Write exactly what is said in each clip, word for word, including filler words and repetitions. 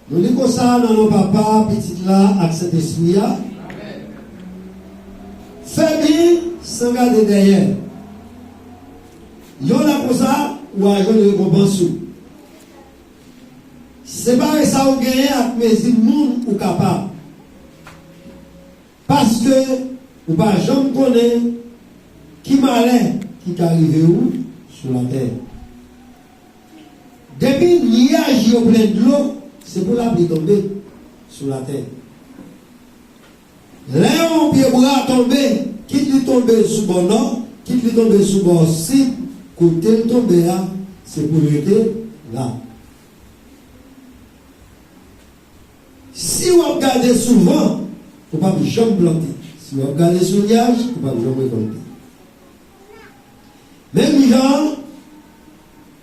Nou li konsa nan non Papa, Pitit la ak Sentespri a. Fè byen san gade dèyè. Yon lè konsa, w a jwenn rekonpans ou. Separe sa ou genyen ak mezi moun ou kapab. Paske ou pa janm konnen ki malè ki ka rive ou sou latè. Depi nyaj yo plen dlo, se pou lapli tonbe sou latè. Lè yon pye bwa tonbe, kit li tonbe sou bò nò, kit li tonbe sou bò sid, kote l tonbe a, se pou l rete la. Si w ap gade sou van, ou p ap janm plante. Si w ap gade sou nyaj, ou p ap janm rekòlte. Menm jan,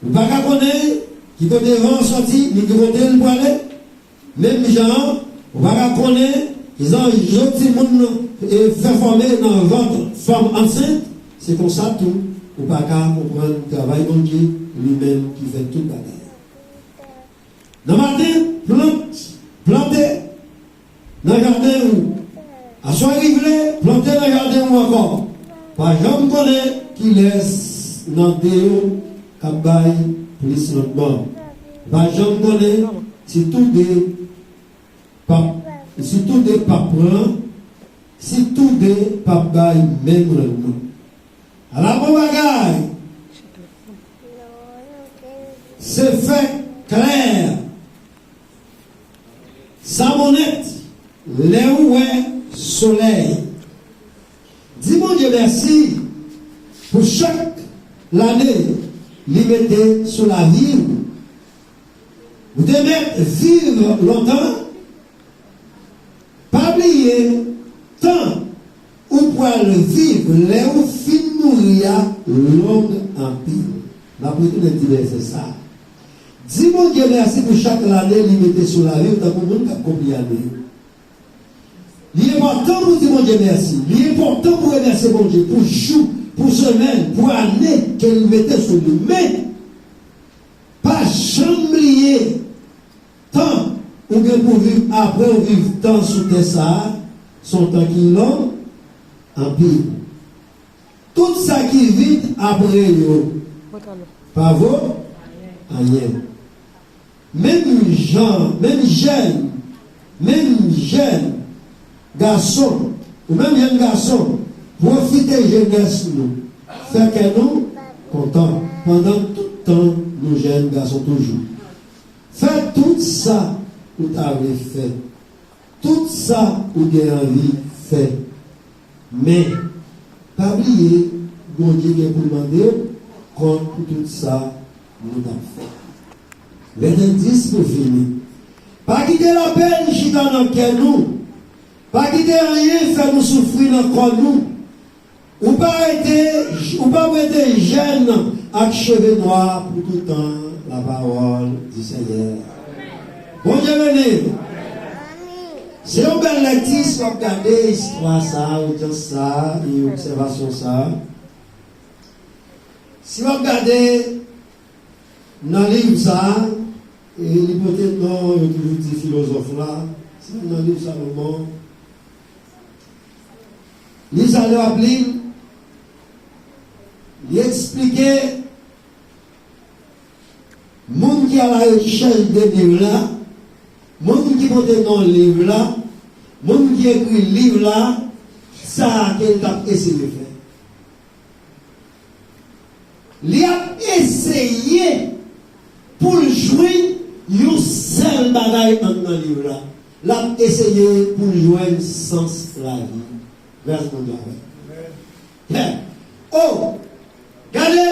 ou pa ka konnen ki kote van an sòti, ni ki kote l prale. Menm jan, ou pa ka konnen zanj timoun e fè fòme nan vant fanm ansent. Se konsa tou, ou pa ka konprann travay Bondye, li menm ki fè tout bagay. Nan maten, plant, plante nan jaden ou. Aswè, ri vle, plante nan jaden ou ankò. Pa janm konnen kilès nan de yo k ap bay plis randman. Pa janm konnen si tou de p ap, si tou de p ap pran, si tou de p ap bay menm randman. Ala bon bagay! Se fè klè. Sa bon nèt, lè ou wè solèy. Di Bondye mèsi pou chak lane li mete sou lavi w. Ou te mèt viv lontan. Pa bliye, tan ou pral viv lè ou fin mouri a long anpil. N ap retounen ti vèsè sa a. Di Bondye mèsi pou chak lane li mete sou lavi w tankou moun k ap konpli ane yo. Li enpòtan pou di Bondye mèsi. Li enpòtan pou remèsye Bondye pou jou, pou semèn, pou ane ke li mete sou nou. Men, pa janm bliye tan ou gen pou viv apre w viv tan sou tè sa a, se yon tan ki long anpil. Tout sa ki vin apre yo pa vo anyen. Menm jan, menm jèn, menm jèn gason, ou menm jèn gason, pwofite jenès nou. Fè kè nou kontan pandan tout tan nou jèn gason toujou. Fè tout sa ou ta vle fè. Tout sa ou gen anvi fè. Men, pa bliye, Bondye gen pou l mande w kont pou tout sa nou t ap fè. Vèsè dis pou fini. Pa kite lapèn chita nan kè nou. Pa kite anyen fè nou soufri nan kò nou. Ou pa rete, ou pa rete jèn ak cheve nwa pou tout tan, la parole du Seigneur. Bondye beni. Se yon bèl lekti, si w ap gade istwa sa a, odyans sa a, e obsèvasyon sa a. Si w ap gade nan liv sa a, e li pote non, yo toujou di filozòf la, se nan liv Salomon, Li sa lè w ap li l, li eksplike moun ki a la rechèch de liv la, moun ki pote non liv la, moun ki ekri liv la, sa ke l t ap eseye fè. Li ap eseye pou l jwenn yon sèl bagay anndan liv la. L ap eseye pou l jwenn sans lavi. Gras Bondye avè w. Hè. O! Gade,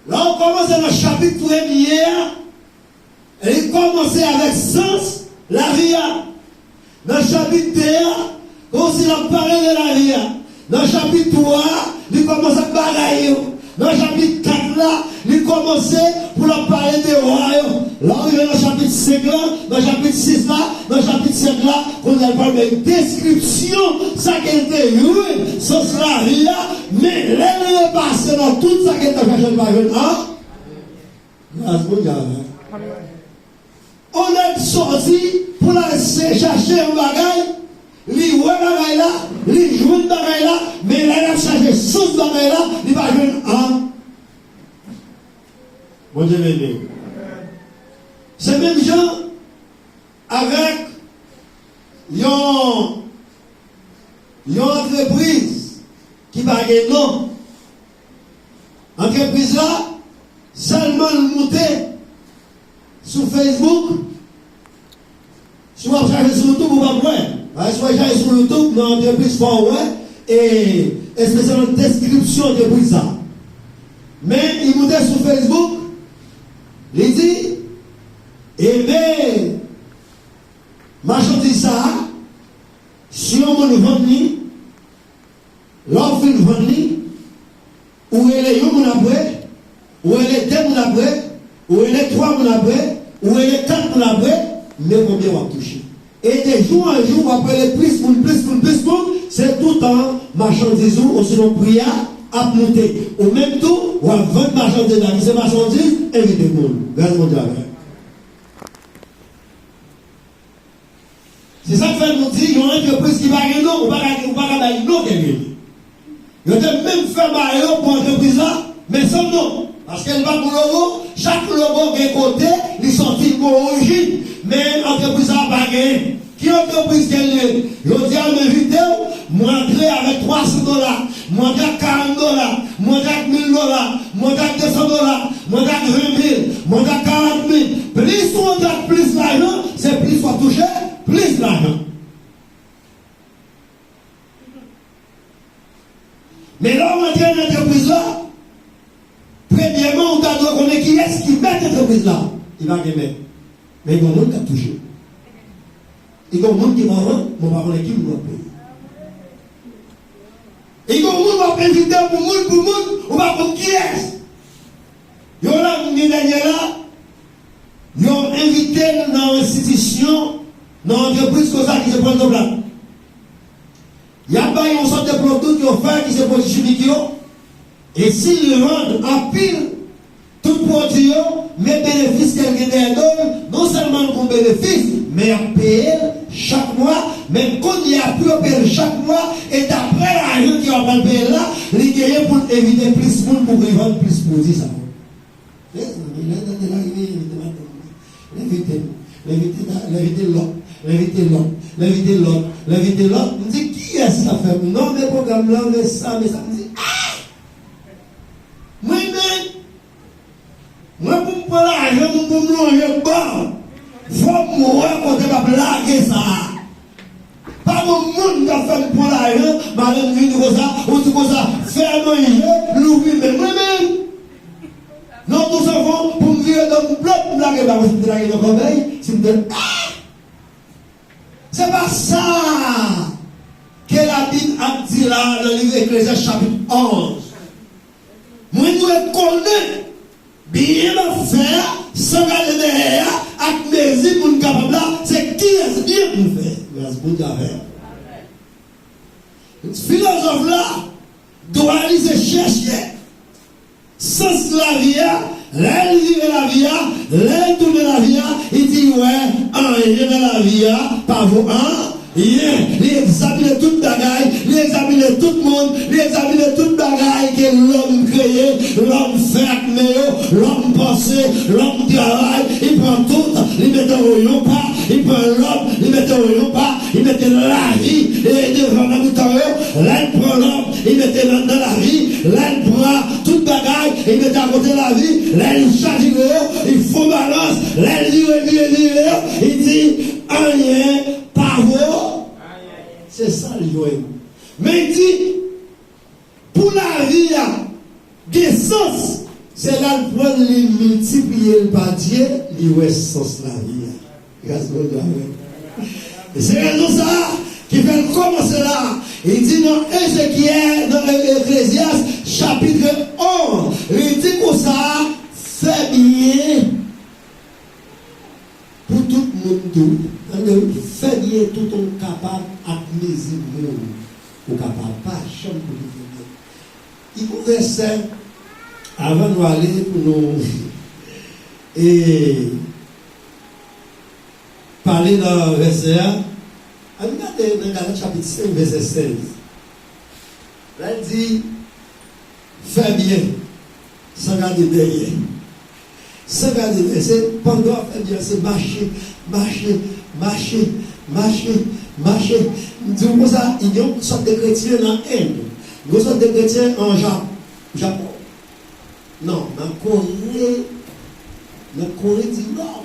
lè w kòmanse nan chapit premye a, li kòmanse avèk sans lavi a. Nan chapit de a, kòmsi l ap pale de lavi a. Nan chapit twa a, li kòmanse ak bagay yo. Nan chapit kat la, li kòmanse pou l ap pale de wa yo. Lè w rive nan chapit senk la, nan chapit sis la, nan chapit sèt la, kounye a l pral bay deskripsyon sa ke l te jwenn, sans lavi a, men lè l repase nan tout sa ke l t ap chache, l pa jwenn an. Gras Bondye avè w. On nèg sòti pou l al se- chache yon bagay, li wè bagay la, li jwenn bagay la, men lè l ap chache sans bagay la, li pa jwenn an. Bondye beni w. Se menm jan avèk yon, yon antrepriz ki pa gen non. Antrepriz la, sèlman l moute sou Facebook, si w ap chache sou YouTube, ou p ap wè. Paske si w al chache sou YouTube, nan antrepriz, fò w wè, e espesyalman deskripsyon antrepriz sa. Men, li moute sou Facebook, li di, enben, machandiz sa a, si yon moun vann li, lè w fin vann li, ou rele yon moun apre, ou rele de moun apre, ou rele twa moun apre, ou rele kat moun apre, men konbyen w ap touche. E de jou an jou, w ap rele plis moun, plis moun, plis moun, se toutan machandiz ou, osinon pri a, ap moute. Ou menm tou, w ap vann machandiz la, ki se machandiz, envite moun. Gras Bondye avè w. Se sa k fè nou di, yon antrepriz ki pa gen non, ou pa ka, ou pa ka bay non ke l genyen. Yo te menm fè mayo pou antrepriz la, men san non. Paske l pa pou logo, chak logo gen kote li sòti, l gen orijin, men antrepriz la pa genyen. Ki antrepriz ke l ye? Jodi a, m envite w, m rantre avèk twa san dola, m rantre ak karant dola, m rantre ak mil dola, m rantre ak de san dola, m rantre ak ven mil, m rantre ak karant mil. Plis ou rantre ak plis lajan, se plis w ap touche plis lajan. Men lè w rantre nan antrepriz la, premyèman, ou ta dwe konnen kiyès ki mèt antrepriz la. Li pa gen mèt. Men gen yon moun k ap touche. Li gen yon moun ki mò, men w pa konnen ki moun w ap peye. Li gen yon moun w ap envite pou moun, pou moun, ou pa konn kiyès. Yon lòt moun gen dènye la, yo envite l nan yon enstitisyon, nan yon antrepriz konsa ki se pran l nan plat. Y ap bay yon sòt de pwodui yo fè ki se pwodui chimik yo. E si l vann anpil tout pwodui yo, men benefis ke l gen dèyè do l, non sèlman l gen benefis, men y ap peye l chak mwa, men kounye a pou yo peye l chak mwa, e daprè lajan ke yo ap al peye l la, li genyen pou l envite plis moun pou rivann plis pwodui sa yo. Mezanmi, lè tande l arive, l envite madanm li, l envite m, l envite da- l envite lòt, l envite lòt, l envite lòt, l envite lòt. M di, kiyès k ap fè m nonmen pwogram lan, men sa, men sa? M di, ah! Mwen menm, mwen pou m pran lajan moun pou m lonje ban, fò m wè kote m ap lage sa a. Pa gen moun k ap fè m pran lajan, madanm vini konsa, ou di konsa, fè manje, louvri men mwen menm. Non, tou se fon, pou m vire do m plop, m lage ba mwen, si m te lage nan kòbèy, si m te, ah! Se pa sa ke Labib ap di la nan liv Eklezyas chapit onz. Mwen dwe konnen byen m ap fè a, san gade dèyè a, ak mezi pou m kapab la, se kiyès byen pou m fè. Gras Bondye avè w. Filozòf la, dwa li se chèche sans lavi a, lè l vire lavi a, lè l tounen lavi a, li di, wè, anyen nan lavi a pa vo anyen. Li egzamine tout bagay, li egzamine tout moun, li egzamine tout bagay ke lòm kreye, lòm fè ak men yo, lòm panse, lòm travay, li pran tout, li mete yo yon pa, li pran lòm, li mete yo yon pa, li mete lavi, e devan nan mitan yo, lè l pran lòm, li mete nan, nan lavi, lè l pran tout bagay, li mete akote lavi, lè l chavire yo, li fon balans, lè l vire, vire, vire yo, li di, anyen pa vo. Se sa l jwenn. Men li di, pou lavi a gen sans, se lè l pran l, li miltipliye l pa Dye, li wè sans lavi a. Gras Bondye avè w. E se rezon sa a ki fè l kòmanse la. Li di nan Ezekyèl, nan E- Eklezyas, chapit onz, li di konsa, fè byen pou tout moun tou. Tande wi, fè byen toutan w kapab ak mezi moun ou kapab. Pa janm bliye fè byen. Li gon vèsè, avan nou ale pou nou, e, Pale nan vèsè a. Ann gade nan Galat chapit senk, vèsè sèz. La, l di, fè byen, san gade dèyè. San gade dèyè. Se pandan w ap fè byen, se mache, mache, mache, mache, mache. M di w konsa, gen yon sòt de kretyen nan End. Gen yon sòt de kretyen an Ja-, Japon. Non, nan Kore, nan Kore di Nò.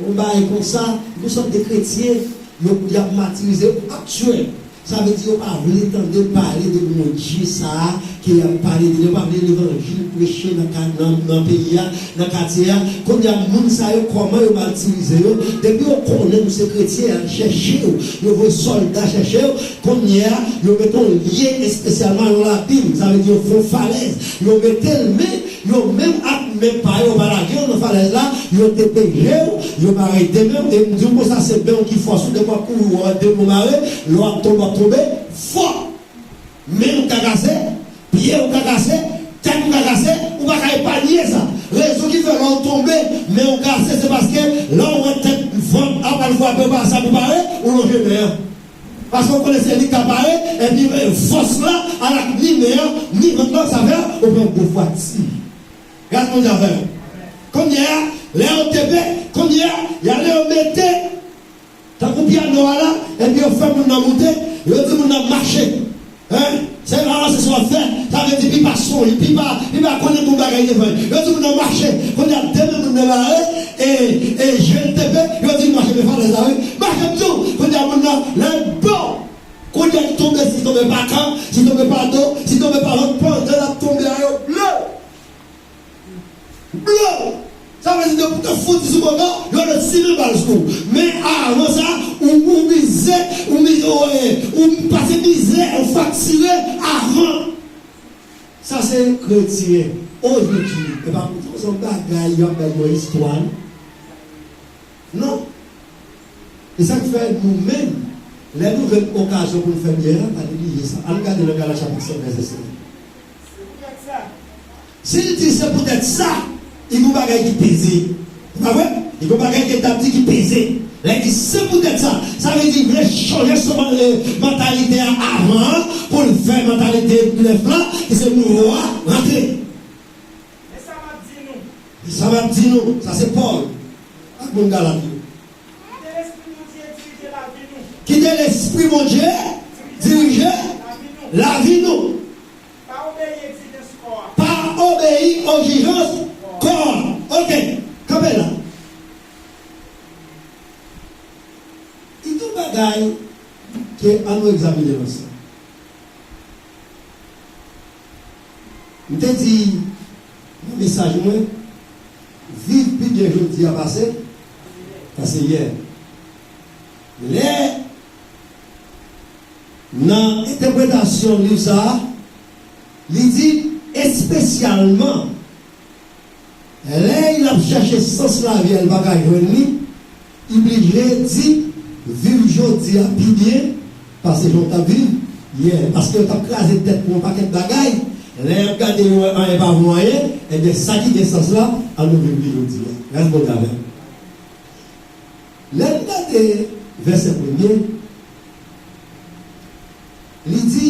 Yon bagay konsa, yon sòt de kretyen, yo, y ap matirize yo aktyèl. Sa vle di yo pa vle tande pale de Bondye sa a ke y ap pale de li. Yo pa vle levanjil preche nan ka-, nan, nan peyi a, nan katye a. Kounye a, moun sa yo, kòman yo matirize yo? Depi yo konnen nou se kretyen, y al chèche yo. Yo voye sòlda chèche yo. Kounye a, yo mete yon lye espesyalman yon labim, sa vle di yo fè yon falèz. Yo mete l, men yo menm ak men pa yo, yo pa lage w nan falèz la, yo depeje w, yo mare de men w, e m di w konsa, se men w ki fòs ou, depi w ap kouri, w wè de men w mare, lè w ap tonbe, w ap tonbe fò. Men w ka kase, pye w ka kase, tèt ou ka kase, ou pa ka epanye sa. Rezon ki fè lè w tonbe, men w kase, se paske lè w wè tèt, vant ap al frape w pa sa pou pare, ou lonje men an. Paske w konnen se li k ka pare, epi, eh, fòs la, al ak ni men an, ni vant lan, sa fè, ou pran gwo fwati. Gras Bondye avè w. Kounye a, lè yo tepe, kounye a, y ale yo mete, tankou pyano a la, epi yo fè moun nan moute, yo di moun nan mache. Hein? Se avanse sa w ap fè, sa vle di pi pa sonje, pi pa, pi pa konnen bon bagay devan li. Yo di moun nan mache, kounye a de men moun nan mare, e, e je l tepe, yo di mache, men falèz la, wi. Mache m di w, kounye a moun nan, lè l bon. Kounye a li tonbe, si tonbe pa kan, si tonbe pa do, si tonbe pa vant, pandan l ap tonbe a yo, blo! Blo! Sa vle di depi w te fouti sou bòbò, yo ret simen bal sou ou. Men avan sa, ou, ou mize, ou mize, ou, eh, ou pase mizè, ou faktire avan. Sa se kretyen ojodwi. E pa pou se yon bagay y ap bay yon istwa, non. Non. E sa k fè nou menm, lè nou jwenn okazyon pou n fè byen an, pa neglije sa. Ann gade nan Galat chapit senk, vèsè sèz. Si l di se poutèt sa, li gon bagay ki peze. Se pa vre? Li gon bagay ke l t ap di ki peze. Lè l di se poutèt sa, sa vle di vle chanje sou man-, eh, mantalite a avan an, pou l fè mantalite nèf la, ki se nouvo a, rantre. Men sa m ap di nou. Men sa m ap di nou, sa se Pòl ak moun Galat yo. Kite Lespri Bondye dirije lavi nou. Kite Lespri Bondye dirije lavi nou. Pa obeyi egzijans kò a. Pa obeyi egzijans kò a. Ok, kanpe la. Li di yon bagay ke ann nou egzamine l ansanm. M te di nan mesaj mwen, viv pi byen jodi a pase, pase yè. Lè nan entèpretasyon liv sa a, li di espesyalman lè l ap chèche sans lavi a, l pa ka jwenn li, li blije di, viv jodi a pi byen pase jan w t ap viv yè. Paske yo t ap kraze tèt pou yon pakèt bagay. Lè y ap gade, yo wè anyen pa vo anyen, ebyen, sa ki gen sans la, ann nou viv li jodi a. Rès Bondye avè n. Lè n gade vèsè premye, li di,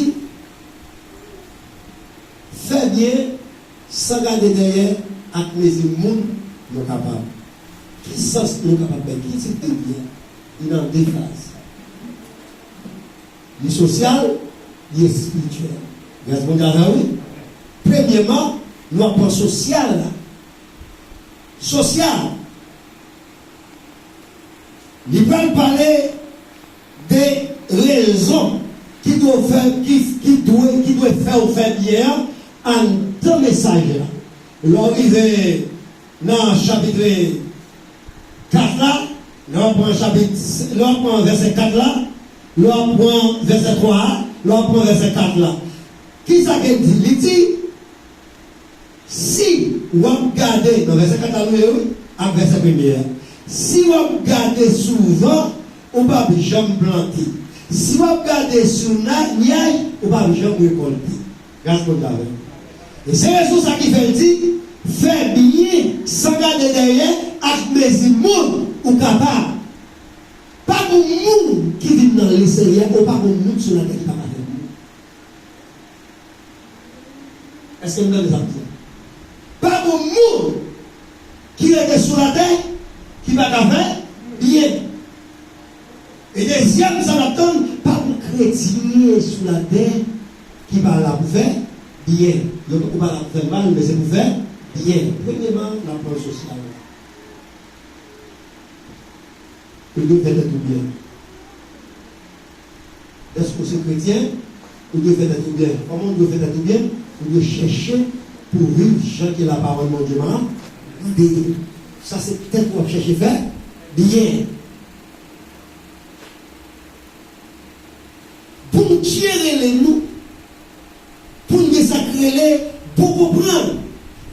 fè byen san gade dèyè ak mezi moun nou kapab. Ki sans nou kapab bay? Ki tip de byen? Li nan de faz. Li sosyal, li espirityèl. Gras Bondye avè w, wi. Premyèman, nou ap pran sosyal la. Sosyal. Li pral pale de rezon ki dwe fè, ki, ki dwe, ki dwe fè w fè byen an anndan mesaj la. Lè w rive nan chapit kat la, lè w ap pran chapit, lè w ap pran vèsè kat la, lè w ap pran vèsè twa a, lè w ap pran vèsè kat la. Kisa ke l di? Li di, si w ap gade, nan vèsè kat la nou ye wi, ak vèsè premye a, si w ap gade sou van, ou p ap janm plante. Si w ap gade sou na-, nyaj, ou p ap janm rekòlte. Gras Bondye avè w. E se rezon sa ki fè l di, fè byen san gade dèyè ak mezi moun ou kapab. Yon moun ki vin nan Lesenyè, ou pa gon moun sou latè ki pa ka fè byen. Èske nou tande sa m di a? Pa gon moun ki rete sou latè ki pa ka fè byen. E dezyèm sa n ap tann, pa gon kretyen sou latè ki pa la pou fè byen. Yo poko pa la pou fè mal, men se pou fè byen. Premyèman, n ap pran sosyal la. Ou dwe fè tèt ou byen. Dèske w se kretyen, ou dwe fè tèt ou byen. Kòman w dwe fè tèt ou byen? Ou dwe chèche pou viv jan ke lapawòl Bondye mande. Sa se tèt ou ap chèche fè byen. Bondye rele nou pou n gen sa k rele bon konprann.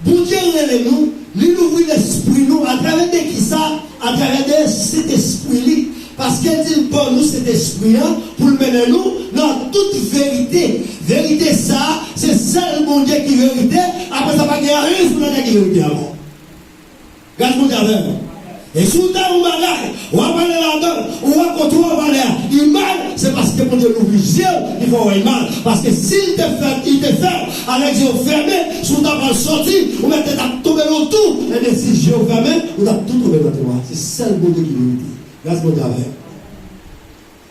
Bondye rele nou, li louvri lespri nou atravè de kisa? Atravè de Sentespri li. Paske l di l ban nou Sentespri an pou l mennen nou nan tout verite. Verite sa a, se sèl Bondye ki verite. Apre sa, pa gen anyen sou latè ki verite ankò. Gad Bondye avè m. E si w ta yon bagay, w ap ale ladan l, ou wè kote w ap ale a, li mal, se paske Bondye louvri zye w, li fè w wè l mal. Paske si l te fè, li te fè w avèk zye w fèmen, si w ta pral sòti, ou mèt tèt ap tonbe nan twou, ebyen si zye w fèmen, ou t ap tou tonbe nan twou a. Se sèl Bondye ki verite. Gras Bondye avè w.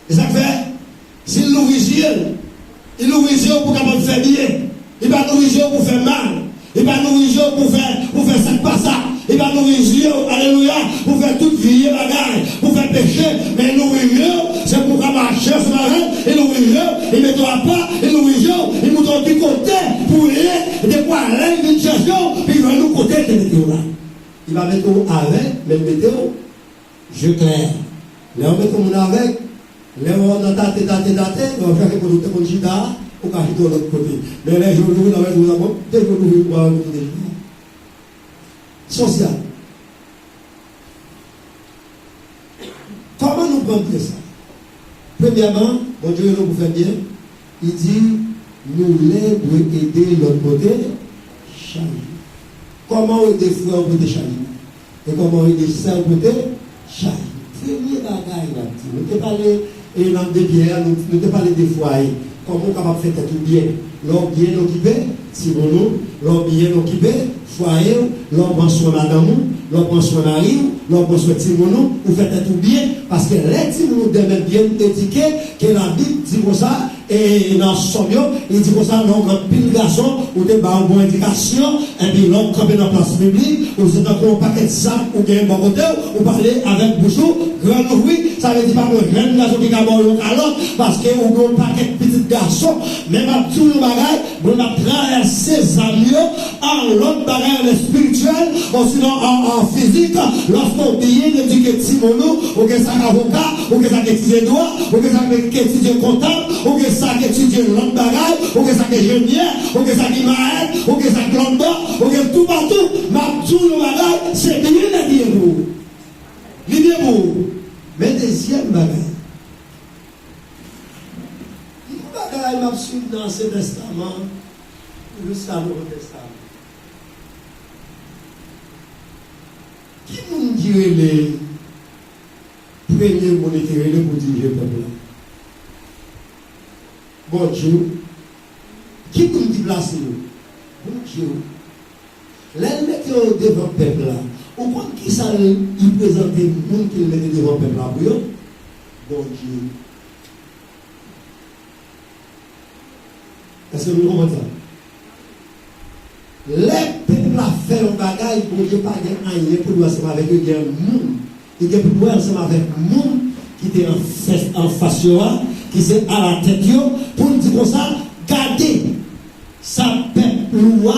E sa k fè, si l louvri zye l, li louvri zye w pou w kapab fè byen. Li pa louvri zye w pou w fè mal. Li pa louvri zye w pou w fè, pou w fè sa k pa sa. Li pa louvri zye w, alelouya, pou w fè tout vye bagay, pou w fè peche. Men li louvri zye w, se pou w ka mache ansanm avè l. Li louvri zye w, li mete w apa. Li louvri zye w, li montre w ki kote pou w ye. Dekwa lè l vin chèche w, pou l jwenn ou kote l te mete w la. Li pa mete w avè l, men l mete w je klè. Lè yo mete moun avèg, lè yo nan tate, tate, tate, lè yo chache kote w te konn chita a, ou ka chita yon lòt kote. Men lè je w louvri, nan mèt ou nan bon, de je w louvri, ou pa wè kote w te chita. Sosyal. Kòman nou pran byen sa? Premyèman, Bondye rele w pou fè byen. Li di, nou lè dwe ede lòt pote chay. Kòman w ede frè w pote chay? E kòman w ede sè w pote chay? Premye bagay n ap di, nou te pale, e, nan de pyè a, nou, nou te pale de fwaye. Kòman w kapab fè tèt ou byen? Lè w byen okipe timoun ou, lè w byen okipe fwaye w, lè w pran swen madanm ou, lè w pran swen mari w, lè w pran swen timoun ou, ou fè tèt ou byen. Paske lè timoun ou demen byen edike, ke Labib di konsa, e nan Sòm yo, li di konsa, lè w gen anpil gason, ou te ba yo bon edikasyon, epi lè w kanpe nan plas piblik, ou se tankou yon pakèt zam ou gen bò kote w, ou pale avèk bouch ou, grann louvri, sa vle di pa gen yon jèn gason ki ka ba w yon kalòt, paske ou gen yon pakèt pitit gason. Men m ap di w yon bagay, Moun ap travèse zam yo, an lòt bagay, an espirityèl, osinon an, an fizik. Lòske w byen edike timoun ou, ou gen sa k avoka, ou gen sa k etidye dwa, ou gen sa k etidye kontab, ou gen sa k etidye lòt bagay, ou gen sa k enjenyè, ou gen sa k imaj, ou gen sa k lòt bò, ou gen toupatou. M ap di w yon bagay, se byen li byen pou ou. Li byen pou ou. Men dezyèm bagay. Yon bagay m ap swiv nan Ansyen Tèstaman jiska Nouvo Tèstaman. Ki moun ki rele, premye moun ki rele pou dirije pèp la? Bondye. Ki moun ki plase yo? Bondye. Lè l mete yo devan pèp la, ou konn kisa l, li prezante moun ke l mete devan pèp la pou yo? Bondye. Èske nou konprann sa? Lè pèp la fè yon bagay, Bondye pa gen anyen pou l wè ansanm avèk yo, gen moun. Li gen pou l wè ansanm avèk moun ki te anfès, anfas yo a, ki se alatèt yo, pou l di konsa, gade sa pèp ou a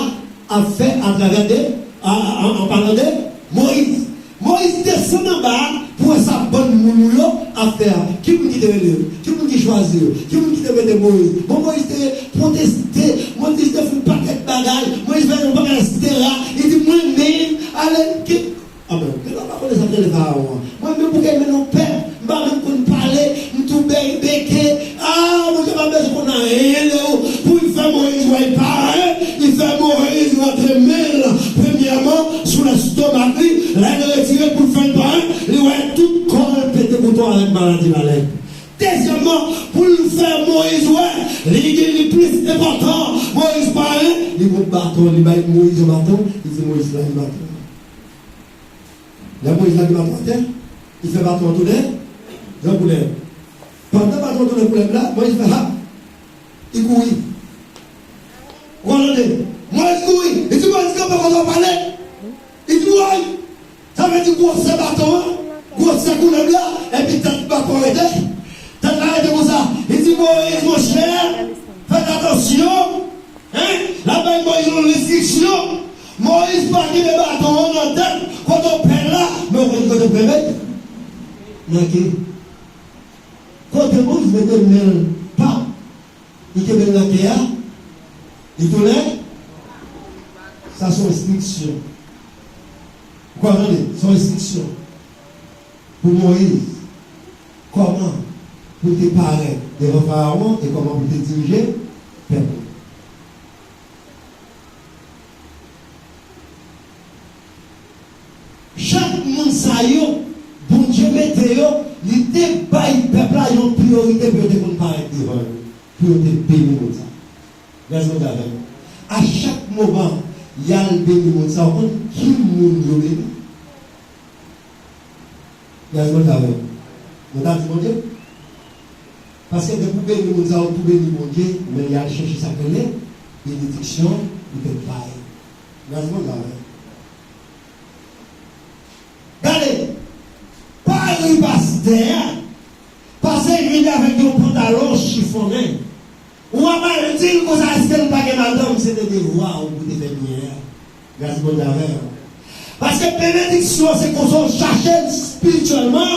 ap fè atravè de, a, a, an palan de Moyiz. Moyiz desann anba a pou wè sa bann moun ou yo ap fè a. Ki moun ki te rele yo? Ki moun ki chwazi yo? Ki moun ki te mete Moyiz? Bon, Moyiz te pwoteste, Moyiz te fè yon pakèt bagay, Moyiz fè yon pakèt etsetera. Li di, mwen menm, ale, ki, a, men, men la pa konnen sa k rele Farawon an. Mwen menm pou ke mennen yon pèp, m pa menm konn pale, m tou bèy beke. A, Bondye pa bezwen konn anyen de ou. Pou l fè Moyiz wè l pa anyen, li fè Moyiz rantre men l premyèman sou lestomak li. Lè l retire l pou l fè l pa anyen, li wè tout kò l pete bouton. avèk maladi lalèp. Dezyèmman, pou l fè Moyiz wè li gen, li plis enpòtan, Moyiz pa yen, li pran baton, li bay Moyiz yon baton, li di Moyiz lage baton. Lè Moyiz lage baton atè, li fè baton an tounen jan koulèv. Pandan baton an tounen koulèv la, Moyiz fè hap, li kouri. Ou konn tande? Moyiz kouri. Li di Moyiz kanpe kote w pale. Li di woy. Sa vle di gwosè baton an, gwosè koulèv la, epi tèt baton an rete. Tèt la rete konsa. Li di Moyiz, monchè, fè atansyon. Hein? L ap bay Moyiz yon enstriksyon. Moyiz pa kenbe baton an nan tèt, kote w pèl la, men w konn kote w kenbe. Nan ke. Kote Moyiz mete men l pa, li kenbe l nan ke a, li tounen. Sa se yon enstriksyon. Ou konn tande? Se yon enstriksyon pou Moyiz. Kòman pou l te parèt devan Farawon e kòman pou l te dirije pèp la. Chak moun sa yo, Bondye mete yo, li te bay pèp la yon priyorite pou yo te konn parèt devan yo, pou yo te beni moun sa. Rès Bondye avè m. A chak moman, y al beni moun sa, ou konn ki moun yo beni? Rès Bondye avè m. Nou ta di Bondye? Paske depi w beni moun sa, ou tou beni Bondye, men y al chèche sa k rele benediksyon pou tèt pa yo. Rès Bondye avè m. Gade, pa ri pastè a, pastè vini avèk yon pantalon chifonnen. Ou ap al di l konsa, èske l pa gen madanm? Se te devwa w pou te fè byen a. Gras Bondye avè w. Paske benediksyon se konsa w chache l espirityèlman.